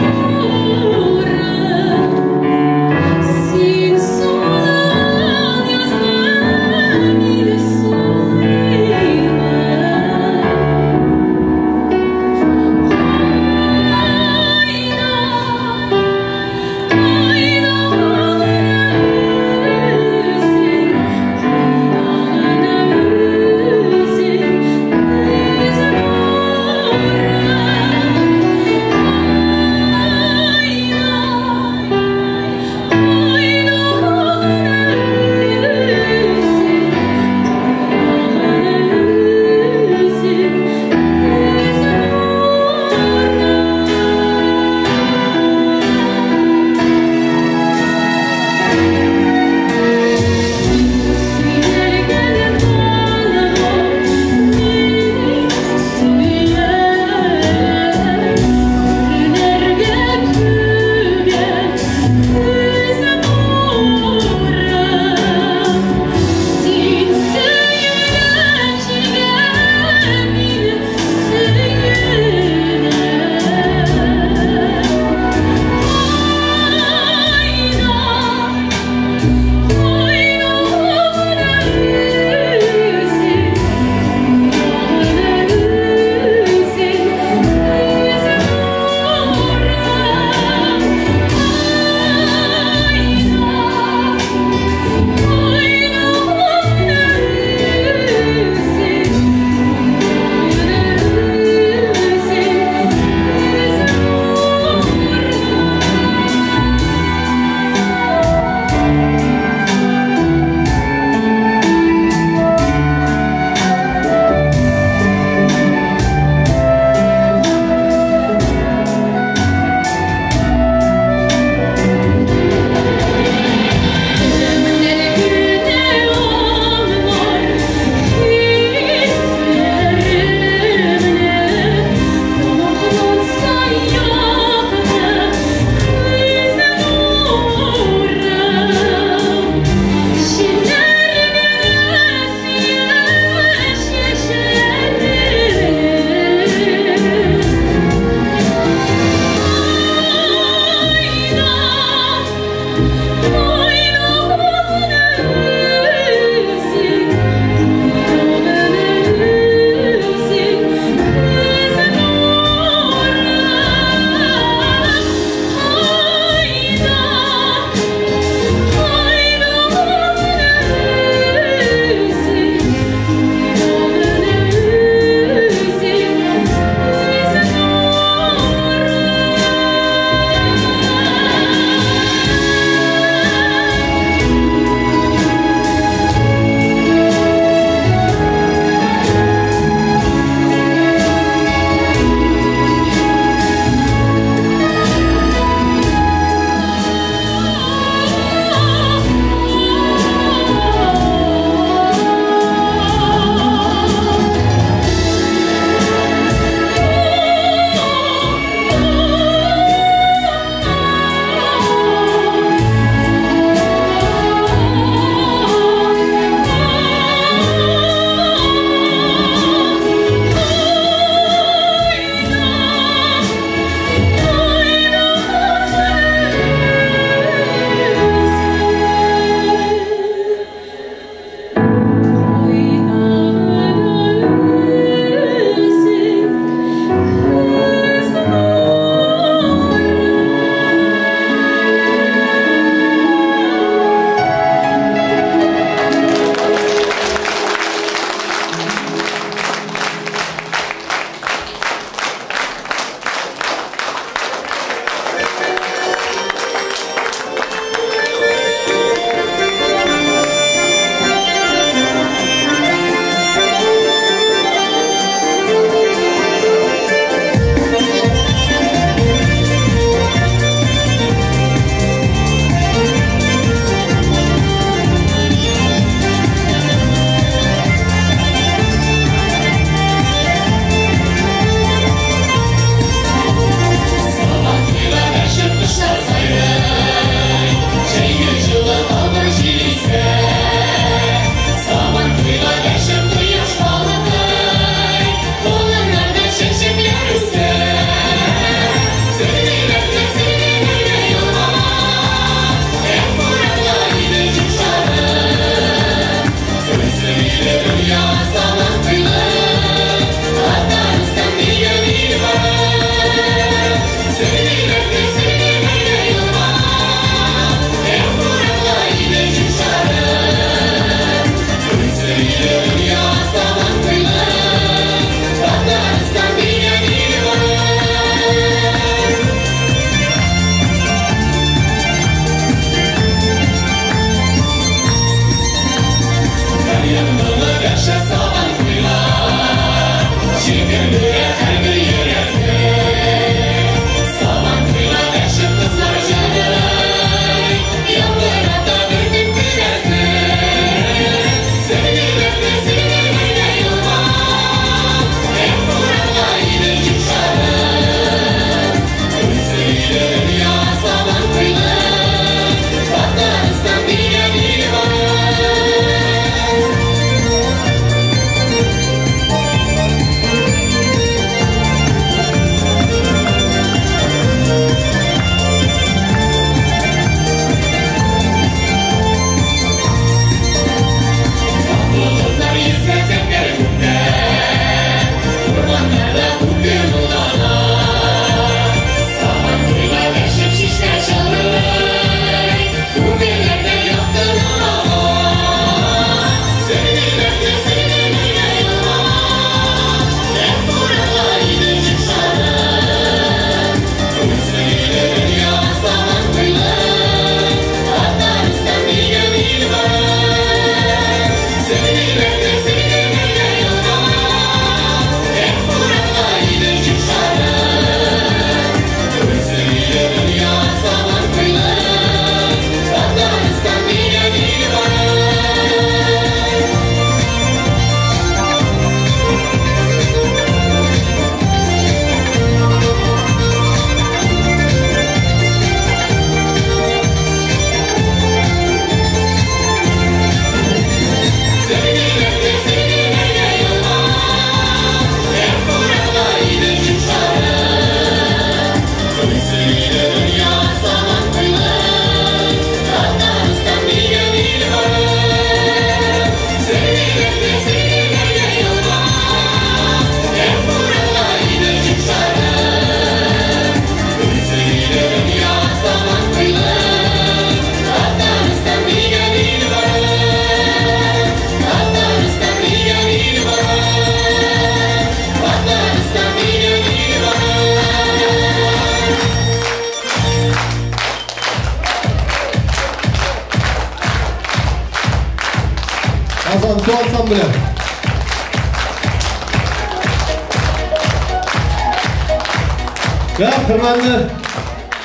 Хөрмәтле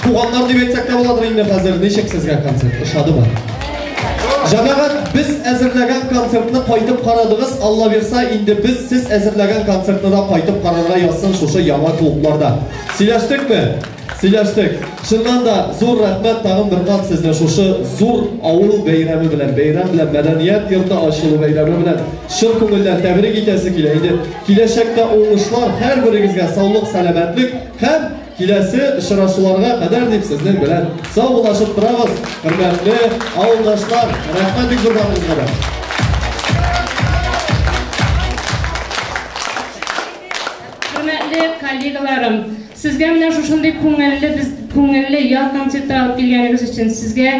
туганнар дип әйтсәк тә буладыр инде хәзер. Ничек сезгә концерт? Ошадымы? Җәмәгать, без әзерләгән концертны кайтып карадыгыз. Алла бирса, инде без сез әзерләгән концертны да кайтып карарга язсын шушы яңа клубларда. Сөйләштекме? Сөйләштек. Чыннан да зур рәхмәт тагын бер кат сезне шушы зур авыл бәйрәме белән, бәйрәм белән, мәдәният йорты ачылу бәйрәме белән чын күңелдән тәбрик итәсе килә. Инде киләчәктә уңышлар һәрберегезгә, саулык, сәламәтлек һәм киләсе очрашуларга кадәр дип сезнең белән саубуллашып торабыз. Хөрмәтле авылдашлар, рәхмәт бик зур барыгызга да. Хөрмәтле коллегаларым, сезгә менә шушындый күңелле без күңелле ял концерты алып килгәнегез өчен сезгә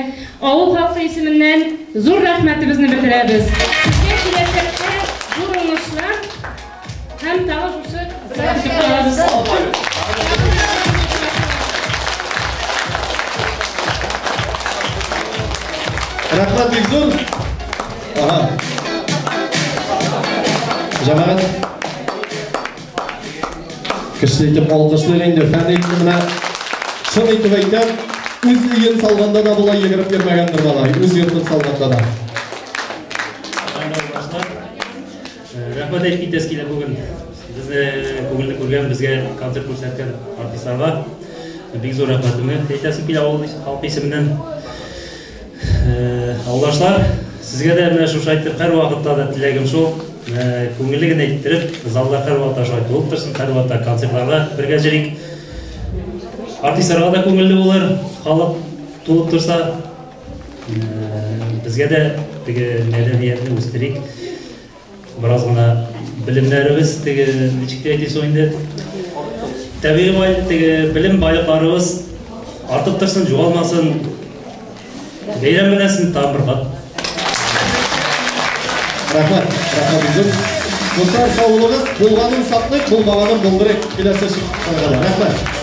авыл халкы исеменнән зур рәхмәтебезне белдерәбез. Сезгә киләчәктә зур уңышлар һәм тагы шушы калабыз. Рәхмәт бик зур. Ага. Җәмәгать. Кеше итеп алкышлыйк инде. Фәнил менә чын итеп әйтәм, үз өен салганда да болай йөгереп йөрмәгәндер малай, үз йортын салганда да. Рәхмәт әйтеп китәсе килә бүген. Безне күңелне күргән, безгә концерт күрсәткән артистларга бик зур рәхмәтемне әйтәсем килә авыл халкы исеменнән. Авылдашлар, сезгә дә менә шушы әйтеп һәрвакытта да теләгем шул, күңелле генә иттереп, залда һәрвакытта шулай тулып торсын, һәрвакытта концертларга бергә җөрик. Артистларга да күңелле булыр, халык тулып торса, безгә дә теге мәдәниятне үстерик. Бераз гына белемнәребез теге ничек дип әйтик соң инде. Табигый бай теге белем байлыкларыбыз артып торсын, югалмасын. Бәйрәм белән сезне тагын бер кат. Рәхмәт, рәхмәт бик зур. Дуслар, сау булыгыз. Булганын саклыйк, булмаганын булдырыйк. Киләсе чыгышка. Рәхмәт.